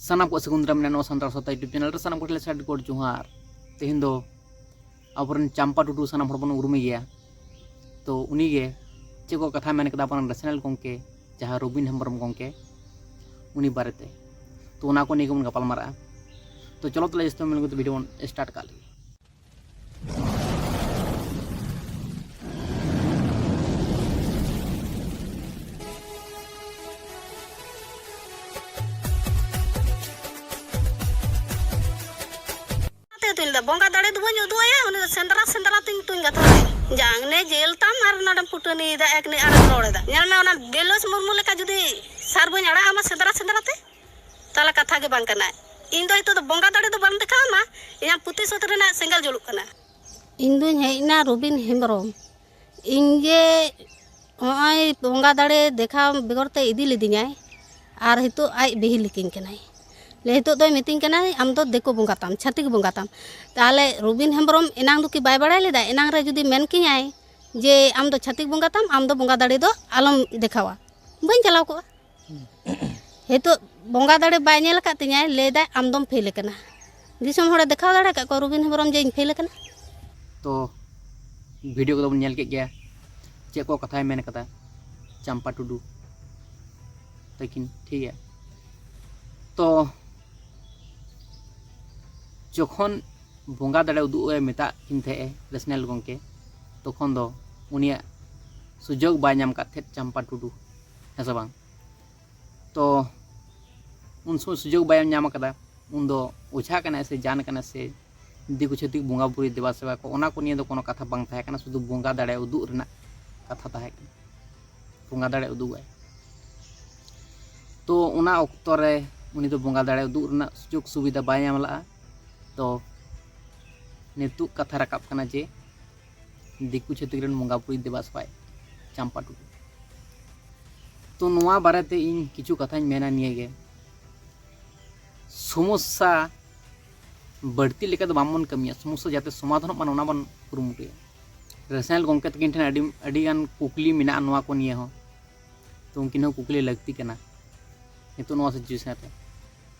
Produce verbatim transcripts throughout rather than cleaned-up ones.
ᱥᱟᱱᱟᱢ ᱠᱚ ᱥᱟᱹᱜᱩᱱ ᱫᱟᱨᱟᱢ ᱢᱮᱱᱟᱜᱼᱟ ᱱᱚᱣᱟ ᱥᱟᱱᱛᱟᱲ ᱥᱟᱶᱛᱟ YouTube ᱪᱮᱱᱮᱞ ᱨᱮ᱾ ᱥᱟᱱᱟᱢ ᱠᱚ ᱴᱷᱮᱱ ᱥᱟᱹᱜᱩᱱ ᱡᱚᱦᱟᱨ᱾ ᱛᱮᱦᱮᱧ ᱫᱚ ᱟᱵᱚᱨᱮᱱ ᱪᱟᱢᱯᱟ ᱴᱩᱰᱩ ᱥᱟᱱᱟᱢ ᱦᱚᱲ ᱵᱚᱱ ᱩᱨᱩᱢᱮ ᱜᱮᱭᱟ᱾ ᱛᱚ ᱩᱱᱤᱜᱮ ᱪᱮᱫ ᱠᱚ ᱠᱟᱛᱷᱟ ᱢᱮᱱ ᱠᱟᱫᱟ ᱟᱵᱚᱨᱮᱱ ᱨᱮᱥᱱᱟᱞ ᱜᱚᱢᱠᱮ, ᱡᱟᱦᱟᱸ ᱨᱚᱵᱤᱱ ᱦᱮᱢᱵᱨᱚᱢ ᱜᱚᱢᱠᱮ, ᱩᱱᱤ ᱵᱟᱨᱮᱛᱮ᱾ ᱛᱚ ᱚᱱᱟ ᱠᱚ ᱱᱤᱭᱮ ᱜᱮᱵᱚᱱ ᱜᱟᱯᱟᱞ ᱢᱟᱨᱟᱜᱼᱟ᱾ ᱛᱚ ᱪᱚᱞᱚ ᱛᱟᱦᱞᱮ ᱡᱟᱹᱥᱛᱤ ᱵᱟᱝ ᱢᱮᱱ ᱠᱟᱛᱮ ᱵᱷᱤᱰᱤᱭᱳ ᱵᱚᱱ ᱥᱴᱟᱨᱴ ᱠᱟᱜ ᱞᱮᱜᱮ᱾ ᱚᱱᱟᱛᱮ ᱛᱩᱧ ᱞᱮᱫᱟ, ᱵᱚᱸᱜᱟ ᱫᱟᱲᱮ ᱫᱚ ᱵᱟᱹᱧ ᱩᱫᱩᱜ ᱟᱭᱟ, ᱩᱱᱤ ᱫᱚ ᱥᱮᱸᱫᱽᱨᱟ ᱥᱮᱸᱫᱽᱨᱟ ᱛᱤᱧ ᱛᱩᱧ ᱠᱟᱛᱷᱟ ᱨᱮ᱾ ᱡᱟᱝ ᱱᱮ ᱡᱮᱞ ᱛᱟᱢ ᱟᱨ ᱱᱚᱰᱮᱢ ᱯᱩᱴᱟᱹᱱᱤᱭᱮᱫᱟ, ᱮᱠ ᱱᱮ ᱟᱨᱮᱢ ᱨᱚᱲ ᱮᱫᱟ᱾ ᱧᱮᱞ ᱢᱮ, ᱚᱱᱟ ᱵᱮᱞᱳᱡᱽ ᱢᱩᱨᱢᱩ ᱞᱮᱠᱟ ᱡᱩᱫᱤ ᱥᱟᱨ ᱵᱟᱹᱧ ᱟᱲᱟᱜ ᱟᱢᱟ ᱥᱮᱸᱫᱽᱨᱟ ᱥᱮᱸᱫᱽᱨᱟ ᱛᱮ, ᱛᱟᱦᱚᱞᱮ ᱠᱟᱛᱷᱟ ᱜᱮ ᱵᱟᱝ ᱠᱟᱱᱟ᱾ ᱤᱧ ᱫᱚ ᱱᱤᱛᱚᱜ ᱫᱚ ᱵᱚᱸᱜᱟ ᱫᱟᱲᱮ ᱫᱚ ᱵᱟᱝ ᱫᱮᱠᱷᱟᱣ ᱟᱢᱟ, ᱤᱧᱟᱹᱜ ᱯᱨᱚᱛᱤᱥᱳᱫᱷ ᱨᱮᱱᱟᱜ ᱥᱮᱸᱜᱮᱞ ᱡᱩᱞᱩᱜ ᱠᱟᱱᱟ᱾ ᱤᱧ ᱫᱩᱧ ᱦᱮᱡ ᱮᱱᱟ ᱨᱚᱵᱤᱱ ᱦᱮᱢᱵᱨᱚᱢ᱾ ᱤᱧ ᱜᱮ ᱱᱚᱜᱼᱚᱭ ᱵᱚᱸᱜᱟ ᱫᱟᱲᱮ ᱫᱮᱠᱷᱟᱣ ᱵᱮᱜᱚᱨ ᱛᱮ ᱤᱫᱤ ᱞᱤᱫᱤᱧᱟᱭ, ᱟᱨ ᱱᱤᱛᱚᱜ ᱟᱡ ᱵᱮᱦᱤ ᱞᱤᱠᱤᱧ ᱠᱟᱱᱟᱭ᱾ ᱞᱮ, ᱱᱤᱛᱚᱜ ᱫᱚᱭ ᱢᱤᱛᱟᱹᱧ ᱠᱟᱱᱟᱭ, "ᱟᱢ ᱫᱚ ᱫᱤᱠᱩ ᱵᱚᱸᱜᱟ ᱛᱟᱢ, ᱪᱷᱟᱹᱛᱤᱠ ᱵᱚᱸᱜᱟ ᱛᱟᱢ᱾" ᱛᱟᱦᱚᱞᱮ ᱨᱚᱵᱤᱱ ᱦᱮᱢᱵᱨᱚᱢ ᱮᱱᱟᱝ ᱫᱚ ᱠᱤ ᱵᱟᱭ ᱵᱟᱲᱟᱭ ᱞᱮᱫᱟ? ᱮᱱᱟᱝ ᱨᱮ ᱡᱩᱫᱤ ᱢᱮᱱ ᱠᱤᱧᱟᱭ ᱡᱮ, "ᱟᱢ ᱫᱚ ᱪᱷᱟᱹᱛᱤᱠ ᱵᱚᱸᱜᱟ ᱛᱟᱢ, ᱟᱢ ᱫᱚ ᱵᱚᱸᱜᱟ ᱫᱟᱲᱮ ᱫᱚ ᱟᱞᱚᱢ ᱫᱮᱠᱷᱟᱣᱟ", ᱵᱟᱹᱧ ᱪᱟᱞᱟᱣ ᱠᱚᱜᱼᱟ᱾ ᱱᱤᱛᱚᱜ ᱵᱚᱸᱜᱟ ᱫᱟᱲᱮ ᱵᱟᱭ ᱧᱮᱞ ᱟᱠᱟᱫ ᱛᱤᱧᱟᱹ, ᱞᱟᱹᱭᱫᱟᱭ, "ᱟᱢ ᱫᱚᱢ ᱯᱷᱮᱞ ᱟᱠᱟᱱᱟ᱾" ᱫᱤᱥᱚᱢ ᱦᱚᱲᱮ ᱫᱮᱠᱷᱟᱣ ᱫᱟᱲᱮ ᱟᱠᱟᱫ ᱠᱚᱣᱟ ᱨᱚᱵᱤᱱ ᱦᱮᱢᱵᱨᱚᱢ ᱡᱮ ᱤᱧ ᱯᱷᱮᱞ ᱟᱠᱟᱱᱟ? ᱛᱚ ᱵᱷᱤᱰᱤᱭᱳ ᱠᱚᱫᱚ ᱵᱚᱱ ᱧᱮᱞ ᱠᱮᱫ ᱜᱮᱭᱟ, ᱪᱮᱫ ᱠᱚ ᱠᱟᱛᱷᱟᱭ ᱢᱮᱱ ᱠᱟᱫᱟ ᱪᱟᱢᱯᱟ ᱴᱩᱰᱩ ᱛᱟᱹᱠᱤᱱ, ᱴᱷᱤᱠ ᱜᱮᱭᱟ᱾ ᱛᱚ ᱡᱚᱠᱷᱚᱱ ᱵᱚᱸᱜᱟ ᱫᱟᱲᱮ ᱩᱫᱩᱜ ᱮ ᱢᱮᱛᱟᱜ ᱠᱤᱱ ᱛᱟᱦᱮᱸᱜ ᱮ ᱨᱮᱥᱱᱟᱞ ᱜᱚᱢᱠᱮ, ᱛᱚᱠᱷᱚᱱ ᱫᱚ ᱩᱱᱤᱭᱟᱜ ᱥᱩᱡᱳᱜᱽ ᱵᱟᱭ ᱧᱟᱢ ᱟᱠᱟᱫ ᱛᱟᱦᱮᱸᱫ ᱪᱟᱢᱯᱟ ᱴᱩᱰᱩ, ᱦᱮᱸ ᱥᱮ ᱵᱟᱝ? ᱛᱚ ᱩᱱ ᱥᱚᱢᱚᱭ ᱥᱩᱡᱳᱜᱽ ᱵᱟᱭ ᱧᱟᱢ ᱟᱠᱟᱫᱟ, ᱩᱱᱫᱚ ᱚᱡᱷᱟ ᱠᱟᱱᱟᱭ ᱥᱮ ᱡᱟᱱ ᱠᱟᱱᱟᱭ ᱥᱮ ᱫᱤᱠᱩ ᱪᱷᱟᱹᱛᱤᱠ ᱵᱚᱸᱜᱟ ᱵᱩᱨᱩᱭ ᱫᱮᱵᱟ ᱥᱮᱵᱟ ᱠᱚ, ᱚᱱᱟ ᱠᱚ ᱱᱤᱭᱮ ᱫᱚ ᱠᱳᱱᱳ ᱠᱟᱛᱷᱟ ᱵᱟᱝ ᱛᱟᱦᱮᱸ ᱠᱟᱱᱟ, ᱥᱩᱫᱷᱩ ᱵᱚᱸᱜᱟ ᱫᱟᱲᱮ ᱩᱫᱩᱜ ᱨᱮᱱᱟᱜ ᱠᱟᱛᱷᱟ ᱛᱟᱦᱮᱸ ᱠᱟᱱᱟ, ᱵᱚᱸᱜᱟ ᱫᱟᱲᱮ ᱩᱫᱩᱜᱟᱭ᱾ ᱛᱚ ᱚᱱᱟ ᱚᱠᱛᱚ ᱨᱮ ᱩᱱᱤ ᱫᱚ ᱵᱚᱸᱜᱟ ᱫᱟᱲᱮ ᱩᱫᱩᱜ ᱨᱮᱱᱟᱜ ᱥᱩᱡᱳᱜᱽ ᱥᱩᱵᱤᱫᱷᱟ ᱵᱟᱭ ᱧᱟᱢ ᱞᱮᱜᱼᱟ᱾ ᱛᱚ ᱱᱤᱛᱚᱜ ᱠᱟᱛᱷᱟ ᱨᱟᱠᱟᱵ ᱠᱟᱱᱟ ᱡᱮ ᱫᱤᱠᱩ ᱪᱷᱟᱹᱛᱤᱠ ᱨᱮᱱ ᱵᱚᱸᱜᱟ ᱵᱩᱨᱩᱭ ᱫᱮᱵᱟ ᱥᱮᱵᱟᱭ ᱪᱟᱢᱯᱟ ᱴᱩᱰᱩ᱾ ᱛᱚ ᱱᱚᱣᱟ ᱵᱟᱨᱮᱛᱮ ᱤᱧ ᱠᱤᱪᱷᱩ ᱠᱟᱛᱷᱟᱧ ᱢᱮᱱᱟ ᱱᱤᱭᱟᱹᱜᱮ, ᱥᱚᱢᱚᱥᱥᱟ ᱵᱟᱹᱲᱛᱤ ᱞᱮᱠᱟ ᱫᱚ ᱵᱟᱝᱵᱚᱱ ᱠᱟᱹᱢᱤᱭᱟ, ᱥᱚᱢᱚᱥᱥᱟ ᱡᱟᱛᱮ ᱥᱚᱢᱟᱫᱷᱟᱱᱚᱜ ᱢᱟ, ᱚᱱᱟ ᱵᱚᱱ ᱠᱩᱨᱩᱢᱩᱴᱩᱭᱟ᱾ ᱨᱮᱥᱱᱟᱞ ᱜᱚᱢᱠᱮ ᱛᱟᱹᱠᱤᱱ ᱴᱷᱮᱱ ᱟᱹᱰᱤ, ᱟᱹᱰᱤᱜᱟᱱ ᱠᱩᱠᱞᱤ ᱢᱮᱱᱟᱜᱼᱟ ᱱᱚᱣᱟ ᱠᱚ ᱱᱤᱭᱮ ᱦᱚᱸ, ᱛᱚ ᱩᱱᱠᱤᱱ ᱦᱚᱸ ᱠᱩᱠᱞᱤ ᱞᱟᱹᱠᱛᱤ ᱠᱟᱱᱟ ᱱᱤᱛᱚᱜ ᱱᱚᱣᱟ ᱥᱤᱪᱩᱭᱮᱥᱚᱱ ᱨᱮ᱾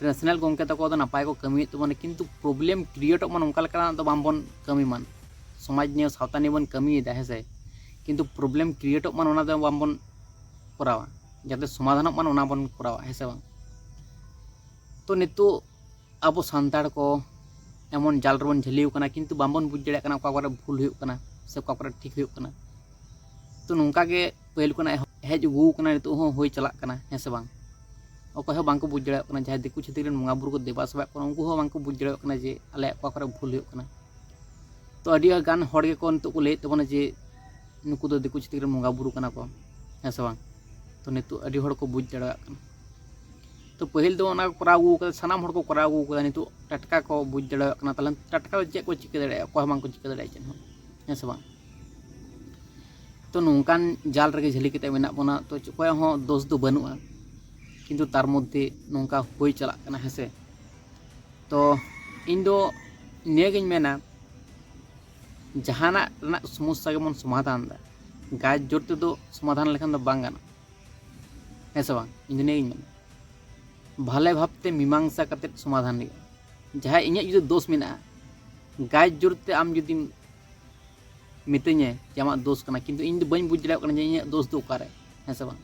ᱱᱮᱥᱱᱟᱞ ᱜᱚᱢᱠᱮ ᱛᱟᱠᱚ ᱫᱚ ᱱᱟᱯᱟᱭ ᱠᱚ ᱠᱟᱹᱢᱤᱭᱮᱫ ᱛᱟᱵᱚᱱᱟ, ᱠᱤᱱᱛᱩ ᱯᱨᱚᱵᱞᱮᱢ ᱠᱨᱤᱭᱮᱴᱚᱜ ᱢᱟ ᱱᱚᱝᱠᱟ ᱞᱮᱠᱟᱱᱟᱜ ᱫᱚ ᱵᱟᱝᱵᱚᱱ ᱠᱟᱹᱢᱤ ᱢᱟ᱾ ᱥᱚᱢᱟᱡᱽ ᱱᱤᱭᱮ, ᱥᱟᱶᱛᱟ ᱱᱤᱭᱮ ᱵᱚᱱ ᱠᱟᱹᱢᱤᱭᱮᱫᱟ, ᱦᱮᱸ ᱥᱮ, ᱠᱤᱱᱛᱩ ᱯᱨᱚᱵᱞᱮᱢ ᱠᱨᱤᱭᱮᱴᱚᱜ ᱢᱟ ᱚᱱᱟ ᱫᱚ ᱵᱟᱝᱵᱚᱱ ᱠᱚᱨᱟᱣᱟ, ᱡᱟᱛᱮ ᱥᱚᱢᱟᱫᱷᱟᱱᱚᱜ ᱢᱟ ᱚᱱᱟ ᱵᱚᱱ ᱠᱚᱨᱟᱣᱟ, ᱦᱮᱸ ᱥᱮ ᱵᱟᱝ? ᱛᱚ ᱱᱤᱛᱚᱜ ᱟᱵᱚ ᱥᱟᱱᱛᱟᱲ ᱠᱚ ᱮᱢᱚᱱ ᱡᱟᱞ ᱨᱮᱵᱚᱱ ᱡᱷᱟᱹᱞᱤ ᱟᱠᱟᱱᱟ, ᱠᱤᱱᱛᱩ ᱵᱟᱝᱵᱚᱱ ᱵᱩᱡᱽ ᱫᱟᱲᱮᱭᱟᱜ ᱠᱟᱱᱟ ᱚᱠᱟ ᱠᱚᱨᱮ ᱵᱷᱩᱞ ᱦᱩᱭᱩᱜ ᱠᱟᱱᱟ ᱥᱮ ᱚᱠᱟ ᱠᱚᱨᱮ ᱴᱷᱤᱠ ᱦᱩᱭᱩᱜ ᱠᱟᱱᱟ᱾ ᱛᱚ ᱱᱚᱝᱠᱟ ᱜᱮ ᱯᱟᱹᱦᱤᱞ ᱠᱷᱚᱱᱟᱜ ᱦᱮᱡ ᱟᱹᱜᱩ ᱟᱠᱟᱱᱟ, ᱱᱤᱛᱚᱜ ᱦᱚᱸ ᱦᱩᱭ ᱪᱟᱞᱟᱜ ᱠᱟᱱᱟ, ᱦᱮᱸ ᱥᱮ ᱵᱟᱝ? ᱚᱠᱚᱭ ᱦᱚᱸ ᱵᱟᱝᱠᱚ ᱵᱩᱡᱽ ᱫᱟᱲᱮᱭᱟᱜ ᱠᱟᱱᱟ, ᱡᱟᱦᱟᱸᱭ ᱫᱤᱠᱩ ᱪᱷᱟᱹᱛᱤᱠ ᱨᱮᱱ ᱵᱚᱸᱜᱟ ᱵᱩᱨᱩ ᱠᱚ ᱫᱮᱵᱟ ᱥᱮᱵᱟᱜ ᱠᱟᱱᱟ, ᱩᱱᱠᱩ ᱦᱚᱸ ᱵᱟᱝᱠᱚ ᱵᱩᱡᱽ ᱫᱟᱲᱮᱭᱟᱜ ᱠᱟᱱᱟ ᱡᱮ ᱟᱞᱮᱭᱟᱜ ᱚᱠᱟ ᱠᱚᱨᱮ ᱵᱷᱩᱞ ᱦᱩᱭᱩᱜ ᱠᱟᱱᱟ᱾ ᱛᱚ ᱟᱹᱰᱤ ᱜᱟᱱ ᱦᱚᱲ ᱜᱮᱠᱚ ᱱᱤᱛᱚᱜ ᱠᱚ ᱞᱟᱹᱭᱮᱫ ᱛᱟᱵᱚᱱᱟ ᱡᱮ ᱱᱩᱠᱩ ᱫᱚ ᱫᱤᱠᱩ ᱪᱷᱟᱹᱛᱤᱠ ᱨᱮᱱ ᱵᱚᱸᱜᱟ ᱵᱩᱨᱩ ᱠᱟᱱᱟ ᱠᱚ, ᱦᱮᱸ ᱥᱮ ᱵᱟᱝ? ᱛᱚ ᱱᱤᱛᱚᱜ ᱟᱹᱰᱤ ᱦᱚᱲ ᱠᱚ ᱵᱩᱡᱽ ᱫᱟᱲᱮᱭᱟᱜ ᱠᱟᱱᱟ᱾ ᱛᱚ ᱯᱟᱹᱦᱤᱞ ᱫᱚ ᱚᱱᱟ ᱠᱚ ᱠᱚᱨᱟᱣ ᱟᱹᱜᱩ ᱠᱟᱫᱟ, ᱥᱟᱱᱟᱢ ᱦᱚᱲ ᱠᱚ ᱠᱚᱨᱟᱣ ᱟᱹᱜᱩ ᱠᱟᱫᱟ, ᱱᱤᱛᱚᱜ ᱴᱟᱴᱠᱟ ᱠᱚ ᱵᱩᱡᱽ ᱫᱟᱲᱮᱭᱟᱜ ᱠᱟᱱᱟ, ᱛᱟᱦᱚᱞᱮ ᱴᱟᱴᱠᱟ ᱫᱚ ᱪᱮᱫ ᱠᱚ ᱪᱤᱠᱟᱹ ᱫᱟᱲᱮᱭᱟᱜᱼᱟ? ᱚᱠᱚᱭ ᱦᱚᱸ ᱵᱟᱝᱠᱚ ᱪᱤᱠᱟᱹ ᱫᱟᱲᱮᱭᱟᱜᱼᱟ ᱪᱮᱫ ᱦᱚᱸ, ᱦᱮᱸ ᱥᱮ ᱵᱟᱝ? ᱛᱚ ᱱᱚᱝᱠᱟᱱ ᱡᱟᱞ ᱨᱮᱜᱮ ᱡᱷᱟᱹᱞᱤ ᱠᱟᱛᱮ ᱢᱮᱱᱟᱜ ᱵᱚᱱᱟ, ᱛᱚ ᱚᱠᱚᱭᱟᱜ ᱦᱚᱸ ᱫᱳᱥ ᱫᱚ ᱵᱟᱹᱱᱩᱜᱼᱟ, ᱠᱤᱱᱛᱩ ᱛᱟᱨ ᱢᱚᱫᱽᱫᱷᱮ ᱱᱚᱝᱠᱟ ᱦᱩᱭ ᱪᱟᱞᱟᱜ ᱠᱟᱱᱟ, ᱦᱮᱸ ᱥᱮ? ᱛᱚ ᱤᱧ ᱫᱚ ᱱᱤᱭᱟᱹᱜᱤᱧ ᱢᱮᱱᱟ, ᱡᱟᱦᱟᱱᱟᱜ ᱨᱮᱱᱟᱜ ᱥᱚᱢᱚᱥᱥᱟ ᱜᱮᱵᱚᱱ ᱥᱚᱢᱟᱫᱷᱟᱱ ᱮᱫᱟ, ᱜᱟᱡ ᱡᱳᱨ ᱛᱮᱫᱚ ᱥᱚᱢᱟᱫᱷᱟᱱ ᱞᱮᱠᱷᱟᱱ ᱫᱚ ᱵᱟᱝ ᱜᱟᱱᱚᱜᱼᱟ, ᱦᱮᱸ ᱥᱮ ᱵᱟᱝ? ᱤᱧ ᱫᱚ ᱱᱤᱭᱟᱹᱜᱤᱧ ᱢᱮᱱᱟ, ᱵᱷᱟᱞᱮ ᱵᱷᱟᱵᱽᱛᱮ ᱢᱤᱢᱟᱝᱥᱟ ᱠᱟᱛᱮᱫ ᱥᱚᱢᱟᱫᱷᱟᱱ ᱦᱩᱭᱩᱜᱼᱟ᱾ ᱡᱟᱦᱟᱸᱭ ᱤᱧᱟᱹᱜ ᱡᱩᱫᱤ ᱫᱳᱥ ᱢᱮᱱᱟᱜᱼᱟ, ᱜᱟᱡ ᱡᱳᱨ ᱛᱮ ᱟᱢ ᱡᱩᱫᱤᱢ ᱢᱤᱛᱟᱹᱧᱟ ᱡᱮ ᱟᱢᱟᱜ ᱫᱳᱥ ᱠᱟᱱᱟ, ᱠᱤᱱᱛᱩ ᱤᱧ ᱫᱚ ᱵᱟᱹᱧ ᱵᱩᱡᱽ ᱫᱟᱲᱮᱭᱟᱜ ᱠᱟᱱᱟ ᱡᱮ ᱤᱧᱟᱹᱜ ᱫᱳᱥ ᱫᱚ ᱚᱠᱟᱨᱮ, ᱦᱮᱸ ᱥᱮ ᱵᱟᱝ?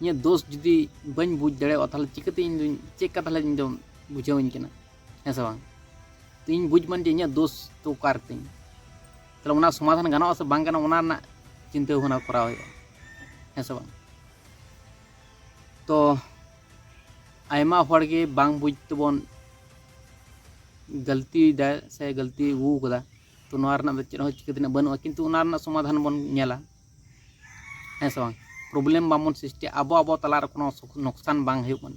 ᱤᱧᱟᱹᱜ ᱫᱳᱥ ᱡᱩᱫᱤ ᱵᱟᱹᱧ ᱵᱩᱡᱽ ᱫᱟᱲᱮᱭᱟᱜᱼᱟ, ᱛᱟᱦᱚᱞᱮ ᱪᱤᱠᱟᱹᱛᱮ ᱤᱧ ᱫᱚᱧ, ᱪᱮᱫ ᱠᱟ ᱛᱟᱦᱚᱞᱮ ᱤᱧ ᱫᱚ ᱵᱩᱡᱷᱟᱹᱣᱟᱹᱧ ᱠᱟᱱᱟ, ᱦᱮᱸ ᱥᱮ ᱵᱟᱝ? ᱛᱚ ᱤᱧ ᱵᱩᱡᱽ ᱢᱟᱹᱧ ᱡᱮ ᱤᱧᱟᱹᱜ ᱫᱳᱥ ᱫᱚ ᱚᱠᱟ ᱨᱮᱛᱤᱧ, ᱛᱟᱦᱚᱞᱮ ᱚᱱᱟ ᱥᱚᱢᱟᱫᱷᱟᱱ ᱜᱟᱱᱚᱜᱼᱟ ᱥᱮ ᱵᱟᱝ ᱜᱟᱱᱚᱜᱼᱟ, ᱚᱱᱟ ᱨᱮᱱᱟᱜ ᱪᱤᱱᱛᱟᱹ ᱵᱷᱟᱵᱽᱱᱟ ᱠᱚᱨᱟᱣ ᱦᱩᱭᱩᱜᱼᱟ, ᱦᱮᱸ ᱥᱮ ᱵᱟᱝ? ᱛᱚ ᱟᱭᱢᱟ ᱦᱚᱲ ᱜᱮ ᱵᱟᱝ ᱵᱩᱡᱽ ᱛᱮᱵᱚᱱ ᱜᱟᱹᱞᱛᱤᱭᱮᱫᱟ ᱥᱮ ᱜᱟᱹᱞᱛᱤ ᱟᱹᱜᱩ ᱠᱟᱫᱟ᱾ ᱛᱚ ᱱᱚᱣᱟ ᱨᱮᱱᱟᱜ ᱫᱚ ᱪᱮᱫ ᱦᱚᱸ ᱪᱤᱠᱟᱹ ᱛᱮᱱᱟᱜ ᱵᱟᱹᱱᱩᱜᱼᱟ, ᱠᱤᱱᱛᱩ ᱚᱱᱟ ᱨᱮᱱᱟᱜ ᱥᱚᱢᱟᱫᱷᱟᱱ ᱵᱚᱱ ᱧᱮᱞᱟ, ᱦᱮᱸ ᱥᱮ ᱵᱟᱝ? ᱯᱨᱚᱵᱞᱮᱢ ᱵᱟᱵᱚᱱ ᱥᱨᱤᱥᱴᱤᱭᱟ, ᱟᱵᱚ ᱟᱵᱚ ᱛᱟᱞᱟ ᱨᱮ ᱠᱳᱱᱳ ᱥᱩᱠ-, ᱱᱚᱠᱥᱟᱱ ᱵᱟᱝ ᱦᱩᱭᱩᱜ ᱢᱟ᱾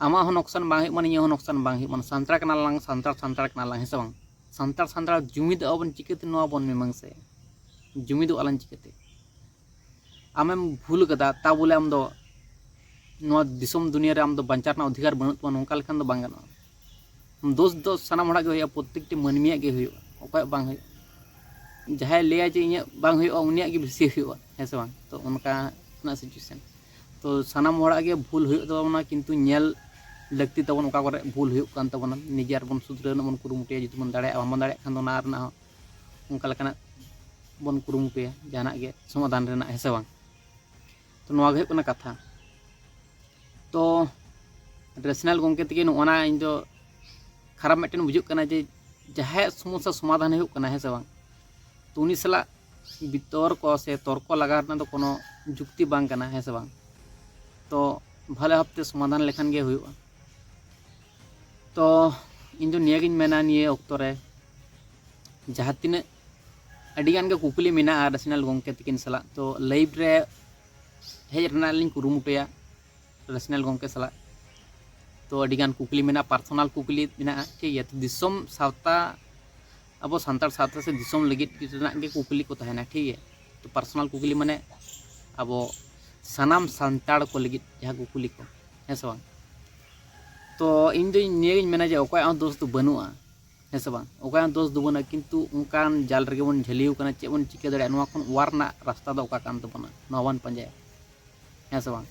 ᱟᱢᱟᱜ ᱦᱚᱸ ᱱᱚᱠᱥᱟᱱ ᱵᱟᱝ ᱦᱩᱭᱩᱜ ᱢᱟ, ᱤᱧᱟᱹᱜ ᱦᱚᱸ ᱱᱚᱠᱥᱟᱱ ᱵᱟᱝ ᱦᱩᱭᱩᱜ ᱢᱟ᱾ ᱥᱟᱱᱛᱟᱲ ᱠᱟᱱᱟ ᱞᱟᱝ, ᱥᱟᱱᱛᱟᱲ ᱥᱟᱱᱛᱟᱲ ᱠᱟᱱᱟ ᱞᱟᱝ, ᱦᱮᱸ ᱥᱮ ᱵᱟᱝ? ᱥᱟᱱᱛᱟᱲ ᱥᱟᱱᱛᱟᱲ ᱡᱩᱢᱤᱫᱚᱜ ᱟᱵᱚᱱ ᱪᱤᱠᱟᱹᱛᱮ, ᱱᱚᱣᱟ ᱵᱚᱱ ᱢᱤᱢᱟᱝᱥᱟᱭᱟ? ᱡᱩᱢᱤᱫᱚᱜ ᱟᱞᱟᱝ ᱪᱤᱠᱟᱹᱛᱮ? ᱟᱢᱮᱢ ᱵᱷᱩᱞ ᱠᱟᱫᱟ, ᱛᱟ ᱵᱚᱞᱮ ᱟᱢ ᱫᱚ ᱱᱚᱣᱟ ᱫᱤᱥᱚᱢ ᱫᱩᱱᱤᱭᱟᱹ ᱨᱮ ᱟᱢ ᱫᱚ ᱵᱟᱧᱪᱟᱣ ᱨᱮᱱᱟᱜ ᱚᱫᱷᱤᱠᱟᱨ ᱵᱟᱹᱱᱩᱜ ᱛᱟᱢᱟ, ᱱᱚᱝᱠᱟ ᱞᱮᱠᱷᱟᱱ ᱫᱚ ᱵᱟᱝ ᱜᱟᱱᱚᱜᱼᱟ᱾ ᱫᱳᱥ ᱫᱚ ᱥᱟᱱᱟᱢ ᱦᱚᱲᱟᱜ ᱜᱮ ᱦᱩᱭᱩᱜᱼᱟ, ᱯᱨᱚᱛᱛᱮᱠᱴᱤ ᱢᱟᱹᱱᱢᱤᱭᱟᱜ ᱜᱮ ᱦᱩᱭᱩᱜᱼᱟ, ᱚᱠᱚᱭᱟᱜ ᱵᱟᱝ ᱦᱩᱭᱩᱜᱼᱟ? ᱡᱟᱦᱟᱸᱭ ᱞᱟᱹᱭᱟ ᱡᱮ ᱤᱧᱟᱹᱜ ᱵᱟᱝ ᱦᱩᱭᱩᱜᱼᱟ, ᱩᱱᱤᱭᱟᱜ ᱜᱮ ᱵᱮᱥᱤ ᱦᱩᱭᱩᱜᱼᱟ, ᱦᱮᱸ ᱥᱮ ᱵᱟᱝ? ᱛᱚ ᱚᱱᱠᱟᱱᱟᱜ ᱥᱤᱪᱩᱭᱮᱥᱚᱱ᱾ ᱛᱚ ᱥᱟᱱᱟᱢ ᱦᱚᱲᱟᱜ ᱜᱮ ᱵᱷᱩᱞ ᱦᱩᱭᱩᱜ ᱛᱟᱵᱚᱱᱟ, ᱠᱤᱱᱛᱩ ᱧᱮᱞ ᱞᱟᱹᱠᱛᱤ ᱛᱟᱵᱚᱱ ᱚᱠᱟ ᱠᱚᱨᱮ ᱵᱷᱩᱞ ᱦᱩᱭᱩᱜ ᱠᱟᱱ ᱛᱟᱵᱚᱱᱟ᱾ ᱱᱤᱡᱮ ᱟᱨ ᱵᱚᱱ ᱥᱩᱫᱷᱨᱟᱹᱣ ᱨᱮᱱᱟᱜ ᱵᱚᱱ ᱠᱩᱨᱩᱢᱩᱴᱩᱭᱟ᱾ ᱡᱩᱫᱤ ᱵᱚᱱ ᱫᱟᱲᱮᱭᱟᱜᱼᱟ, ᱵᱟᱵᱚᱱ ᱫᱟᱲᱮᱭᱟᱜ ᱠᱷᱟᱱ ᱫᱚ ᱚᱱᱟ ᱨᱮᱱᱟᱜ ᱦᱚᱸ ᱚᱱᱠᱟ ᱞᱮᱠᱟᱱᱟᱜ ᱵᱚᱱ ᱠᱩᱨᱩᱢᱩᱴᱩᱭᱟ ᱡᱟᱦᱟᱱᱟᱜ ᱜᱮ ᱥᱚᱢᱟᱫᱷᱟᱱ ᱨᱮᱱᱟᱜ, ᱦᱮᱸ ᱥᱮ ᱵᱟᱝ? ᱛᱚ ᱱᱚᱣᱟ ᱜᱮ ᱦᱩᱭᱩᱜ ᱠᱟᱱᱟ ᱠᱟᱛᱷᱟ᱾ ᱛᱚ ᱨᱮᱥᱱᱟᱞ ᱜᱚᱢᱠᱮ ᱛᱟᱹᱠᱤᱱ ᱱᱚᱜᱼᱚ ᱱᱟ ᱤᱧ ᱫᱚ ᱠᱷᱟᱨᱟᱯ ᱢᱤᱫᱴᱮᱱ ᱵᱩᱡᱷᱟᱹᱜ ᱠᱟᱱᱟ ᱡᱮ ᱡᱟᱦᱟᱸᱭᱟᱜ ᱥᱚᱢᱚᱥᱥᱟ ᱥᱚᱢᱟᱫᱷᱟᱱ ᱦᱩᱭᱩᱜ ᱠᱟᱱᱟ, ᱦᱮᱸ ᱥᱮ ᱵᱟᱝ, ᱛᱚ ᱩᱱᱤ ᱥᱟᱞᱟᱜ ᱵᱤᱛᱚᱨᱠᱚ ᱥᱮ ᱛᱚᱨᱠᱚ ᱞᱟᱜᱟᱣ ᱨᱮᱱᱟᱜ ᱫᱚ ᱠᱳᱱᱳ ᱡᱩᱠᱛᱤ ᱵᱟᱝ ᱠᱟᱱᱟ, ᱦᱮᱸ ᱥᱮ ᱵᱟᱝ? ᱛᱚ ᱵᱷᱟᱞᱮ ᱵᱷᱟᱵᱽᱛᱮ ᱥᱚᱢᱟᱫᱷᱟᱱ ᱞᱮᱠᱷᱟᱱ ᱜᱮ ᱦᱩᱭᱩᱜᱼᱟ᱾ ᱛᱚ ᱤᱧ ᱫᱚ ᱱᱤᱭᱟᱹᱜᱤᱧ ᱢᱮᱱᱟ, ᱱᱤᱭᱟᱹ ᱚᱠᱛᱚ ᱨᱮ ᱡᱟᱦᱟᱸ ᱛᱤᱱᱟᱹᱜ ᱟᱹᱰᱤᱜᱟᱱ ᱜᱮ ᱠᱩᱠᱞᱤ ᱢᱮᱱᱟᱜᱼᱟ ᱨᱮᱥᱱᱟᱞ ᱜᱚᱢᱠᱮ ᱛᱟᱹᱠᱤᱱ ᱥᱟᱞᱟᱜ, ᱛᱚ ᱞᱟᱭᱤᱵᱷ ᱨᱮ ᱦᱮᱡ ᱨᱮᱱᱟᱜ ᱞᱤᱧ ᱠᱩᱨᱩᱢᱩᱴᱩᱭᱟ ᱨᱮᱥᱱᱟᱞ ᱜᱚᱢᱠᱮ ᱥᱟᱞᱟᱜ᱾ ᱛᱚ ᱟᱹᱰᱤᱜᱟᱱ ᱠᱩᱠᱞᱤ ᱢᱮᱱᱟᱜᱼᱟ, ᱯᱟᱨᱥᱚᱱᱟᱞ ᱠᱩᱠᱞᱤ ᱢᱮᱱᱟᱜᱼᱟ, ᱴᱷᱤᱠ ᱜᱮᱭᱟ᱾ ᱛᱚ ᱫᱤᱥᱚᱢ ᱥᱟᱶᱛᱟ, ᱟᱵᱚ ᱥᱟᱱᱛᱟᱲ ᱥᱟᱶᱛᱟ ᱥᱮ ᱫᱤᱥᱚᱢ ᱞᱟᱹᱜᱤᱫ ᱨᱮᱱᱟᱜ ᱜᱮ ᱠᱩᱠᱞᱤ ᱠᱚ ᱛᱟᱦᱮᱱᱟ, ᱴᱷᱤᱠ ᱜᱮᱭᱟ᱾ ᱛᱚ ᱯᱟᱨᱥᱚᱱᱟᱞ ᱠᱩᱠᱞᱤ ᱢᱟᱱᱮ ᱟᱵᱚ ᱥᱟᱱᱟᱢ ᱥᱟᱱᱛᱟᱲ ᱠᱚ ᱞᱟᱹᱜᱤᱫ ᱡᱟᱦᱟᱸ ᱠᱩᱠᱞᱤ ᱠᱚ, ᱦᱮᱸ ᱥᱮ ᱵᱟᱝ? ᱛᱚ ᱤᱧ ᱫᱚᱧ ᱱᱤᱭᱟᱹᱜᱤᱧ ᱢᱮᱱᱟ ᱡᱮ ᱚᱠᱚᱭᱟᱜ ᱦᱚᱸ ᱫᱳᱥ ᱫᱚ ᱵᱟᱹᱱᱩᱜᱼᱟ, ᱦᱮᱸ ᱥᱮ ᱵᱟᱝ? ᱚᱠᱚᱭᱟᱜ ᱦᱚᱸ ᱫᱳᱥ ᱫᱚ ᱵᱟᱹᱱᱩᱜᱼᱟ, ᱠᱤᱱᱛᱩ ᱚᱱᱠᱟᱱ ᱡᱟᱞ ᱨᱮᱜᱮ ᱵᱚᱱ ᱡᱷᱟᱹᱞᱤᱭᱟᱹᱣ ᱠᱟᱱᱟ᱾ ᱪᱮᱫ ᱵᱚᱱ ᱪᱤᱠᱟᱹ ᱫᱟᱲᱮᱭᱟᱜᱼᱟ? ᱱᱚᱣᱟ ᱠᱷᱚᱱ ᱚᱣᱟᱨ ᱨᱮᱱᱟᱜ ᱨᱟᱥᱛᱟ ᱫᱚ ᱚᱠᱟ ᱠᱟᱱ ᱛᱟᱵᱚᱱᱟ? ᱱᱚᱣᱟ ᱵᱚᱱ ᱯᱟᱸᱡᱟᱭᱟ, ᱦᱮᱸ ᱥᱮ ᱵᱟᱝ?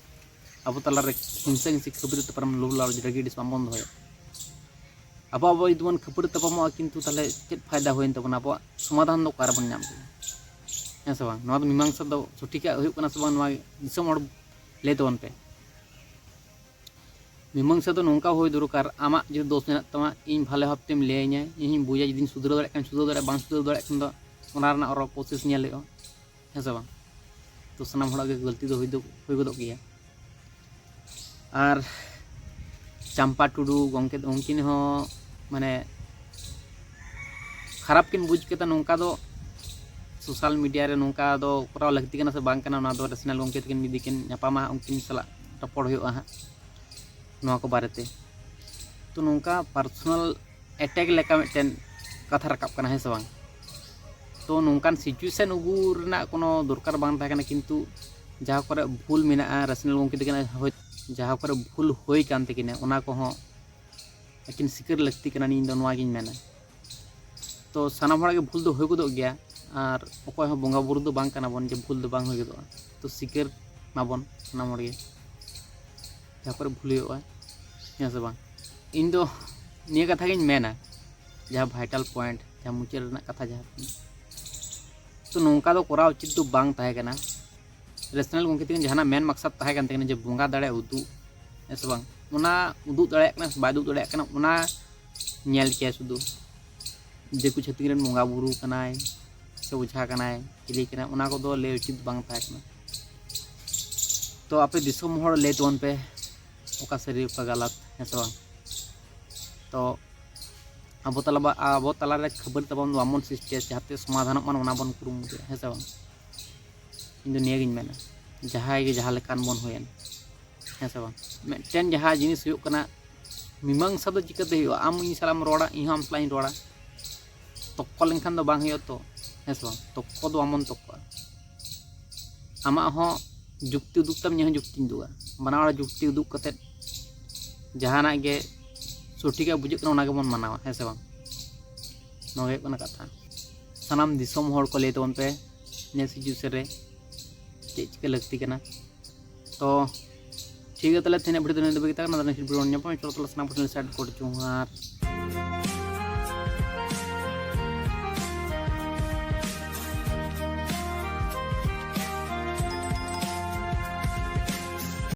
ᱟᱵᱚ ᱛᱟᱞᱟᱨᱮ ᱦᱤᱝᱥᱟᱹ ᱦᱤᱝᱥᱤ ᱠᱷᱟᱹᱯᱟᱹᱨᱤ ᱛᱟᱯᱟᱢ ᱞᱳᱵᱷ ᱞᱟᱞᱚᱪ ᱨᱟᱹᱜᱤ ᱟᱹᱲᱤᱥ ᱵᱟᱝᱵᱚᱱ ᱫᱚᱦᱚᱭᱟ᱾ ᱟᱵᱚ ᱟᱵᱚ ᱡᱩᱫᱤ ᱵᱚᱱ ᱠᱷᱟᱹᱯᱟᱹᱨᱤ ᱛᱟᱯᱟᱢᱚᱜᱼᱟ, ᱠᱤᱱᱛᱩ ᱛᱟᱦᱚᱞᱮ ᱪᱮᱫ ᱯᱷᱟᱭᱫᱟ ᱦᱩᱭᱮᱱ ᱛᱟᱵᱚᱱᱟ? ᱟᱵᱚᱣᱟᱜ ᱥᱚᱢᱟᱫᱷᱟᱱ ᱫᱚ ᱚᱠᱟᱨᱮᱵᱚᱱ ᱧᱟᱢ ᱠᱮᱫᱟ? ᱦᱮᱸ ᱥᱮ ᱵᱟᱝ? ᱱᱚᱣᱟ ᱫᱚ ᱢᱤᱢᱟᱝᱥᱟ ᱫᱚ ᱥᱚᱴᱷᱤᱠᱟᱜ ᱦᱩᱭᱩᱜ ᱠᱟᱱᱟ ᱥᱮ ᱵᱟᱝ, ᱱᱚᱣᱟ ᱫᱤᱥᱚᱢ ᱦᱚᱲ ᱞᱟᱹᱭ ᱛᱟᱵᱚᱱ ᱯᱮ᱾ ᱢᱤᱢᱟᱝᱥᱟ ᱫᱚ ᱱᱚᱝᱠᱟ ᱦᱩᱭ ᱫᱚᱨᱠᱟᱨ, ᱟᱢᱟᱜ ᱡᱩᱫᱤ ᱫᱳᱥ ᱢᱮᱱᱟᱜ ᱛᱟᱢᱟ, ᱤᱧ ᱵᱷᱟᱞᱮ ᱵᱷᱟᱵᱽ ᱛᱮᱢ ᱞᱟᱹᱭᱟᱹᱧᱟ, ᱤᱧᱤᱧ ᱵᱩᱡᱟ, ᱡᱩᱫᱤᱧ ᱥᱩᱫᱷᱨᱟᱹᱣ ᱫᱟᱲᱮᱭᱟᱜ ᱠᱷᱟᱱ ᱥᱩᱫᱷᱨᱟᱹᱣ ᱫᱟᱲᱮᱭᱟᱜᱼᱟ, ᱵᱟᱝ ᱥᱩᱫᱷᱨᱟᱹᱣ ᱫᱟᱲᱮᱭᱟᱜ ᱠᱷᱟᱱ ᱫᱚ ᱚᱱᱟ ᱨᱮᱱᱟᱜ ᱟᱨᱚ ᱯᱨᱚᱥᱮᱥ ᱧᱮᱞ ᱦᱩᱭᱩᱜᱼᱟ, ᱦᱮᱸ ᱥᱮ ᱵᱟᱝ? ᱛᱚ ᱥᱟᱱᱟᱢ ᱦᱚᱲᱟᱜ ᱜᱮ ᱜᱟᱹᱞᱛᱤ ᱫᱚ ᱦᱩᱭ ᱫᱚ ᱦᱩᱭ ᱜᱚᱫᱚᱜ ᱜᱮᱭᱟ᱾ ᱟᱨ ᱪᱟᱢᱯᱟ ᱴᱩᱰᱩ ᱜᱚᱢᱠᱮ ᱫᱚ, ᱩᱱᱠᱤᱱ ᱦᱚᱸ ᱢᱟᱱᱮ ᱠᱷᱟᱨᱟᱯ ᱠᱤᱱ ᱵᱩᱡᱽ ᱠᱮᱫᱟ᱾ ᱱᱚᱝᱠᱟ ᱫᱚ ᱥᱳᱥᱟᱞ ᱢᱤᱰᱤᱭᱟ ᱨᱮ ᱱᱚᱝᱠᱟ ᱫᱚ ᱠᱚᱨᱟᱣ ᱞᱟᱹᱠᱛᱤ ᱠᱟᱱᱟ ᱥᱮ ᱵᱟᱝ ᱠᱟᱱᱟ, ᱚᱱᱟ ᱫᱚ ᱨᱮᱥᱱᱟᱞ ᱜᱚᱢᱠᱮ ᱛᱟᱹᱠᱤᱱ ᱡᱩᱫᱤ ᱠᱤᱱ ᱧᱟᱯᱟᱢᱟ ᱦᱟᱸᱜ, ᱩᱱᱠᱤᱱ ᱥᱟᱞᱟᱜ ᱨᱚᱯᱚᱲ ᱦᱩᱭᱩᱜᱼᱟ ᱦᱟᱸᱜ ᱱᱚᱣᱟ ᱠᱚ ᱵᱟᱨᱮᱛᱮ᱾ ᱛᱚ ᱱᱚᱝᱠᱟ ᱯᱟᱨᱥᱚᱱᱟᱞ ᱮᱴᱮᱠ ᱞᱮᱠᱟ ᱢᱤᱫᱴᱮᱱ ᱠᱟᱛᱷᱟ ᱨᱟᱠᱟᱵ ᱠᱟᱱᱟ, ᱦᱮᱸ ᱥᱮ ᱵᱟᱝ? ᱛᱚ ᱱᱚᱝᱠᱟᱱ ᱥᱤᱪᱩᱭᱮᱥᱚᱱ ᱟᱹᱜᱩ ᱨᱮᱱᱟᱜ ᱠᱳᱱᱳ ᱫᱚᱨᱠᱟᱨ ᱵᱟᱝ ᱛᱟᱦᱮᱸ ᱠᱟᱱᱟ, ᱠᱤᱱᱛᱩ ᱡᱟᱦᱟᱸ ᱠᱚᱨᱮ ᱵᱷᱩᱞ ᱢᱮᱱᱟᱜᱼᱟ, ᱨᱮᱥᱱᱟᱞ ᱜᱚᱢᱠᱮ ᱛᱟᱹᱠᱤᱱᱟᱜ ᱦᱳᱭ, ᱡᱟᱦᱟᱸ ᱠᱚᱨᱮ ᱵᱷᱩᱞ ᱦᱩᱭ ᱠᱟᱱ ᱛᱟᱹᱠᱤᱱᱟ, ᱚᱱᱟ ᱠᱚᱦᱚᱸ ᱟᱹᱠᱤᱱ ᱥᱤᱠᱟᱹᱨ ᱞᱟᱹᱠᱛᱤ ᱠᱟᱱᱟ, ᱤᱧ ᱫᱚ ᱱᱚᱣᱟᱜᱤᱧ ᱢᱮᱱᱟ᱾ ᱛᱚ ᱥᱟᱱᱟᱢ ᱦᱚᱲᱟᱜ ᱜᱮ ᱵᱷᱩᱞ ᱫᱚ ᱦᱩᱭ ᱜᱚᱫᱚᱜ ᱜᱮᱭᱟ, ᱟᱨ ᱚᱠᱚᱭ ᱦᱚᱸ ᱵᱚᱸᱜᱟ ᱵᱩᱨᱩ ᱫᱚ ᱵᱟᱝ ᱠᱟᱱᱟ ᱵᱚᱱ ᱡᱮ ᱵᱷᱩᱞ ᱫᱚ ᱵᱟᱝ ᱦᱩᱭ ᱜᱚᱫᱚᱜᱼᱟ᱾ ᱛᱚ ᱥᱤᱠᱟᱹᱨ ᱢᱟᱵᱚᱱ ᱥᱟᱱᱟᱢ ᱦᱚᱲ ᱜᱮ, ᱡᱟᱦᱟᱸ ᱠᱚᱨᱮ ᱵᱷᱩᱞ ᱦᱩᱭᱩᱜᱼᱟ, ᱦᱮᱸ ᱥᱮ ᱵᱟᱝ? ᱤᱧ ᱫᱚ ᱱᱤᱭᱟᱹ ᱠᱟᱛᱷᱟ ᱜᱤᱧ ᱢᱮᱱᱟ, ᱡᱟᱦᱟᱸ vital point, ᱡᱟᱦᱟᱸ ᱢᱩᱪᱟᱹᱫ ᱨᱮᱱᱟᱜ ᱠᱟᱛᱷᱟ ᱡᱟᱦᱟᱸ ᱠᱟᱱᱟ, ᱛᱚ ᱱᱚᱝᱠᱟ ᱫᱚ ᱠᱚᱨᱟᱣ ᱩᱪᱤᱛ ᱫᱚ ᱵᱟᱝ ᱛᱟᱦᱮᱸ ᱠᱟᱱᱟ᱾ ᱨᱮᱥᱱᱟᱞ ᱜᱚᱢᱠᱮ ᱛᱟᱹᱠᱤᱱ ᱡᱟᱦᱟᱱᱟᱜ ᱢᱮᱱ ᱢᱟᱠᱥᱟᱫ ᱛᱟᱦᱮᱸ ᱠᱟᱱ ᱛᱟᱹᱠᱤᱱᱟ ᱡᱮ ᱵᱚᱸᱜᱟ ᱫᱟᱲᱮ ᱩᱫᱩᱜ, ᱦᱮᱸ ᱥᱮ ᱵᱟᱝ? ᱚᱱᱟ ᱩᱫᱩᱜ ᱫᱟᱲᱮᱭᱟᱜ ᱠᱟᱱᱟ ᱥᱮ ᱵᱟᱭ ᱩᱫᱩᱜ ᱫᱟᱲᱮᱭᱟᱜ ᱠᱟᱱᱟ, ᱚᱱᱟ ᱧᱮᱞ ᱠᱮᱭᱟ ᱥᱩᱫᱷᱩ᱾ ᱫᱤᱠᱩ ᱪᱷᱟᱹᱛᱤᱠ ᱨᱮᱱ ᱵᱚᱸᱜᱟ ᱵᱩᱨᱩ ᱠᱟᱱᱟᱭ ᱥᱮ ᱚᱡᱷᱟ ᱠᱟᱱᱟᱭ, ᱪᱤᱞᱤ ᱠᱟᱱᱟᱭ, ᱚᱱᱟ ᱠᱚᱫᱚ ᱞᱟᱹᱭ ᱩᱪᱤᱛ ᱵᱟᱝ ᱛᱟᱦᱮᱸ ᱠᱟᱱᱟ᱾ ᱛᱚ ᱟᱯᱮ ᱫᱤᱥᱚᱢ ᱦᱚᱲ ᱞᱟᱹᱭ ᱛᱟᱵᱚᱱ ᱯᱮ, ᱚᱠᱟ ᱥᱟᱹᱨᱤ ᱚᱠᱟ ᱜᱟᱞᱟᱛ, ᱦᱮᱸ ᱥᱮ ᱵᱟᱝ? ᱛᱚ ᱟᱵᱚ ᱛᱟᱞᱟ ᱵᱟ-, ᱟᱵᱚ ᱛᱟᱞᱟᱨᱮ ᱠᱷᱟᱹᱯᱟᱹᱨᱤ ᱛᱟᱵᱚᱱ ᱫᱚ ᱵᱟᱵᱚᱱ ᱥᱨᱤᱥᱴᱤᱭᱟ, ᱡᱟᱦᱟᱸᱛᱮ ᱥᱚᱢᱟᱫᱷᱟᱱᱚᱜ ᱢᱟ ᱚᱱᱟ ᱵᱚᱱ ᱠᱩᱨᱩᱢᱩᱴᱩᱭᱟ, ᱦᱮᱸ ᱥᱮ ᱵᱟᱝ? ᱤᱧ ᱫᱚ ᱱᱤᱭᱟᱹᱜᱤᱧ ᱢᱮᱱᱟ, ᱡᱟᱦᱟᱸᱭ ᱜᱮ ᱡᱟᱦᱟᱸ ᱞᱮᱠᱟᱱ ᱵᱚᱱ ᱦᱩᱭᱮᱱ, ᱦᱮᱸ ᱥᱮ ᱵᱟᱝ? ᱢᱤᱫᱴᱮᱱ ᱡᱟᱦᱟᱸ ᱡᱤᱱᱤᱥ ᱦᱩᱭᱩᱜ ᱠᱟᱱᱟ, ᱢᱤᱢᱟᱝᱥᱟ ᱫᱚ ᱪᱤᱠᱟᱹᱛᱮ ᱦᱩᱭᱩᱜᱼᱟ? ᱟᱢ ᱤᱧ ᱥᱟᱞᱟᱜ ᱮᱢ ᱨᱚᱲᱟ, ᱤᱧ ᱦᱚᱸ ᱟᱢ ᱥᱟᱞᱟᱜ ᱤᱧ ᱨᱚᱲᱟ, ᱛᱚᱠᱠᱚ ᱞᱮᱱᱠᱷᱟᱱ ᱫᱚ ᱵᱟᱝ ᱦᱩᱭᱩᱜᱼᱟ ᱛᱚ, ᱦᱮᱸ ᱥᱮ ᱵᱟᱝ? ᱛᱚᱠᱠᱚ ᱫᱚ ᱵᱟᱵᱚᱱ ᱛᱚᱠᱠᱚᱜᱼᱟ᱾ ᱟᱢᱟᱜ ᱦᱚᱸ ᱡᱩᱠᱛᱤ ᱩᱫᱩᱜ ᱛᱟᱢ, ᱤᱧᱟᱹᱜ ᱦᱚᱸ ᱡᱩᱠᱛᱤᱧ ᱩᱫᱩᱜᱟ᱾ ᱵᱟᱱᱟ ᱦᱚᱲ ᱡᱩᱠᱛᱤ ᱩᱫᱩᱜ ᱠᱟᱛᱮᱫ ᱡᱟᱦᱟᱱᱟᱜ ᱜᱮ ᱥᱚᱴᱷᱤᱠᱟᱜ ᱵᱩᱡᱷᱟᱹᱜ ᱠᱟᱱᱟ, ᱚᱱᱟ ᱜᱮᱵᱚᱱ ᱢᱟᱱᱟᱣᱟ, ᱦᱮᱸ ᱥᱮ ᱵᱟᱝ? ᱱᱚᱣᱟ ᱜᱮ ᱦᱩᱭᱩᱜ ᱠᱟᱱᱟ ᱠᱟᱛᱷᱟ᱾ ᱥᱟᱱᱟᱢ ᱫᱤᱥᱚᱢ ᱦᱚᱲ ᱠᱚ ᱞᱟᱹᱭ ᱛᱟᱵᱚᱱ ᱯᱮ, ᱱᱤᱭᱟᱹ situation ᱨᱮ ᱪᱮᱫ ᱪᱤᱠᱟᱹ ᱞᱟᱹᱠᱛᱤ ᱠᱟᱱᱟ᱾ ᱛᱚ ᱴᱷᱤᱠ ᱜᱮᱭᱟ, ᱛᱟᱦᱚᱞᱮ ᱛᱮᱦᱮᱧᱟᱜ video ᱫᱚ ᱱᱤᱭᱟᱹ ᱫᱷᱟᱹᱵᱤᱡ ᱜᱮ ᱛᱟᱦᱮᱸ ᱠᱟᱱᱟ᱾ ᱱᱮᱠᱥᱴ video ᱨᱮ ᱧᱟᱯᱟᱢ, ᱪᱚᱞᱚ ᱛᱟᱦᱚᱞᱮ ᱥᱟᱱᱟᱢ ᱠᱚᱴᱷᱮᱱ ᱥᱟᱭᱤᱰ ᱠᱚᱨᱮ ᱡᱚᱦᱟᱨ᱾